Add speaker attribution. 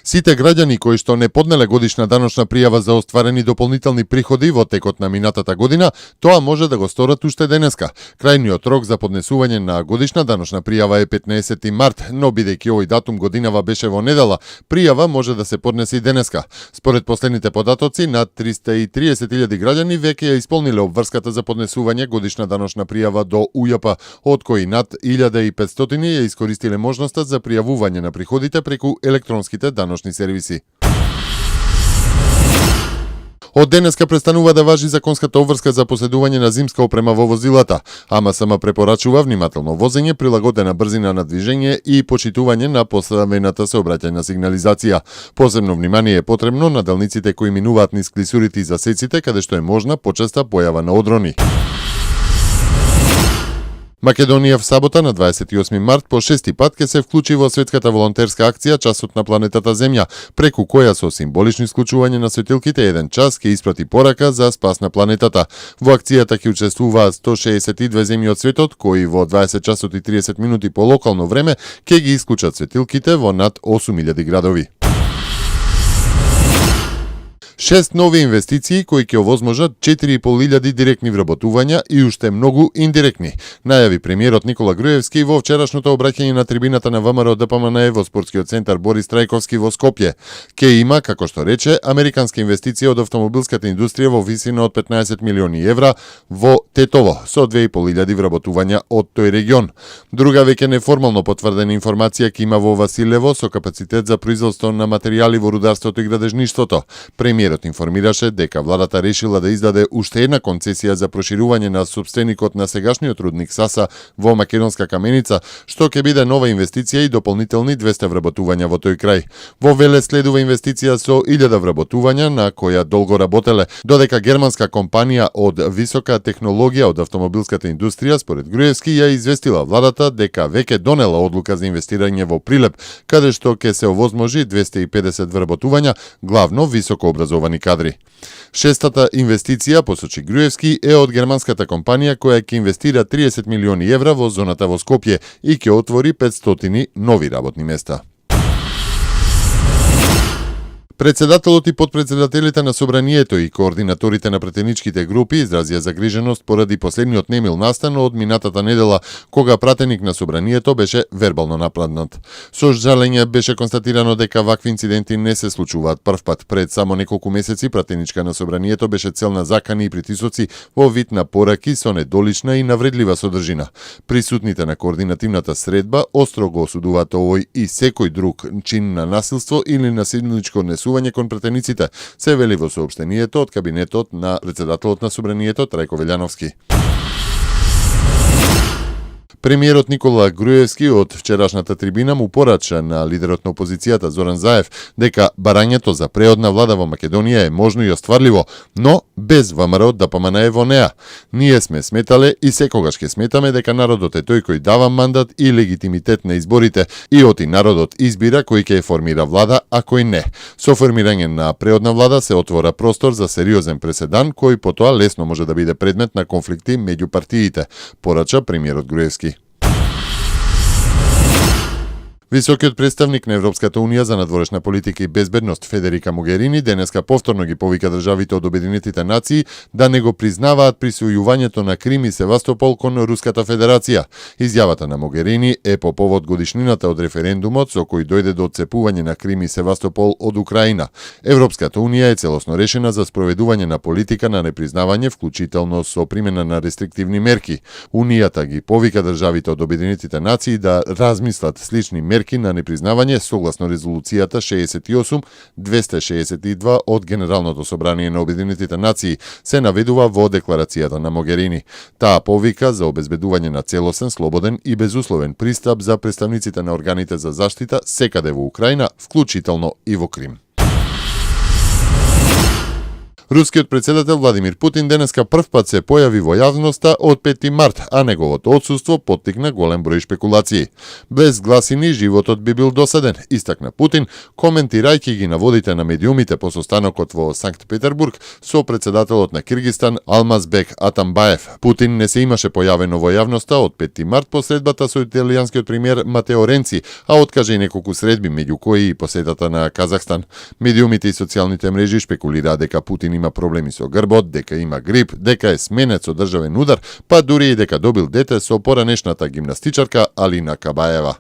Speaker 1: Сите граѓани кои што не поднеле годишна даночна пријава за остварени дополнителни приходи во текот на минатата година, тоа може да го сторат уште денеска. Крајниот рок за поднесување на годишна даночна пријава е 15 март, но бидејќи овој датум годинава беше во недела, пријава може да се поднесе и денеска. Според последните податоци, над 330.000 граѓани веќе ја исполниле обврската за поднесување годишна даночна пријава до УЈП, од кои над 1500 ја искористиле можноста за пријавување на приходите преку електронските даночни сервиси. Од денеска престанува да важи законската обврска за поседување на зимска опрема во возилата. АМСМ препорачува внимателно возење, прилагодена брзина на движење и почитување на поставената сообраќајна сигнализација. Посебно внимание е потребно на делниците кои минуваат низ клисурите и засеците, каде што е можна почеста појава на одрони. Македонија в сабота на 28 март по шести пат ќе се вклучи во светската волонтерска акција Часот на планетата Земја, преку која со символично исклучување на светилките еден час ќе испрати порака за спас на планетата. Во акцијата ќе учествуваат 162 земји од светот, кои во 20 часот и 30 минути по локално време ќе ги исклучат светилките во над 8000 градови. 6 нови инвестиции кои ќе овозможат 4.500 директни вработувања и уште многу индиректни, најави премиерот Никола Груевски во вчерашното обраќање на трибината на ВМРО ДПМНЕ во спортскиот центар Борис Трајковски во Скопје. Ке има, како што рече, американска инвестиција од автомобилската индустрија во висина од 15 милиони евра во Тетово, со 2.500 вработувања од тој регион. Друга веќе неформално потврдена информација ке има во Василево со капацитет за производство на материјали во рударството и градежништвото. Премиерот информираше дека владата решила да издаде уште една концесија за проширување на сопственикот на сегашниот рудник Саса во Македонска каменица, што ќе биде нова инвестиција и дополнителни 200 вработувања во тој крај. Во Велес следува инвестиција со 1000 вработувања на која долго работеле, додека германска компанија од висока технологија од автомобилската индустрија според Груевски ја известила владата дека веќе донела одлука за инвестирање во Прилеп, каде што ќе се овозможи 250 вработувања, главно високо образовани кадри. Шестата инвестиција, посочи Груевски, е од германската компанија која ќе инвестира 30 милиони евра во зоната во Скопје и ќе отвори 500 нови работни места. Председателот и подпредседателите на Собранието и координаторите на пратеничките групи изразија загриженост поради последниот немил настан од минатата недела, кога пратеник на Собранието беше вербално нападнат. Со жалење беше констатирано дека вакви инциденти не се случуваат првпат. Пред само неколку месеци пратеничка на Собранието беше цел на закани и притисоци во вид на пораки со недолична и навредлива содржина. Присутните на координативната средба остро го осудуваат овој и секој друг чин на насилство или насилничко однесување кон пратениците, се вели во соопштението од кабинетот на председателот на Собранието Трајко Велјановски. Премиерот Никола Груевски од вчерашната трибина му порача на лидерот на опозицијата Зоран Заев дека барањето за преодна влада во Македонија е можно и остварливо, но без ВМРО ДПМНЕ во неа. Ние сме сметале и секогаш ќе сметаме дека народот е тој кој дава мандат и легитимитет на изборите и оти народот избира кој ќе формира влада, а кој не. Со формирање на преодна влада се отвора простор за сериозен преседан кој потоа лесно може да биде предмет на конфликти меѓу партиите, порача премиерот Груевски. Високиот представник на Европската Унија за надворешна политика и безбедност Федерика Могерини денеска повторно ги повика државите од Обединетите нации да не го признаваат присвојувањето на Крим и Севастопол кон Руската Федерација. Изјавата на Могерини е по повод годишнината од референдумот со кој дојде до отцепување на Крим и Севастопол од Украина. Европската Унија е целосно решена за спроведување на политика на непризнавање, вклучително со примена на рестриктивни мерки. Унијата ги повика државите од Обединетите нации да размислат слични мерки на непризнавање согласно резолуцијата 68-262 од Генералното собрание на Обединетите нации, се наведува во декларацијата на Могерини. Таа повика за обезбедување на целосен, слободен и безусловен пристап за представниците на органите за заштита секаде во Украина, вклучително и во Крим. Рускиот председател Владимир Путин денеска првпат се појави во јавноста од 5 март, а неговото отсуство поттикна голем број шпекулации. Без гласини животот би бил досаден, истакна Путин, коментирајќи ги наводите на медиумите по состанокот во Санкт Петербург со председателот на Киргистан Алмазбек Атамбаев. Путин не се имаше појавено во јавноста од 5 март по средбата со италијанскиот премиер Матео Ренци, а откаже и неколку средби, меѓу кои и посетата на Казахстан. Медиумите и социјалните мрежи шпекулираа дека Путин има проблеми со грбот, дека има грип, дека е сменет со државен удар, па дури и дека добил дете со поранешната гимнастичарка Алина Кабаева.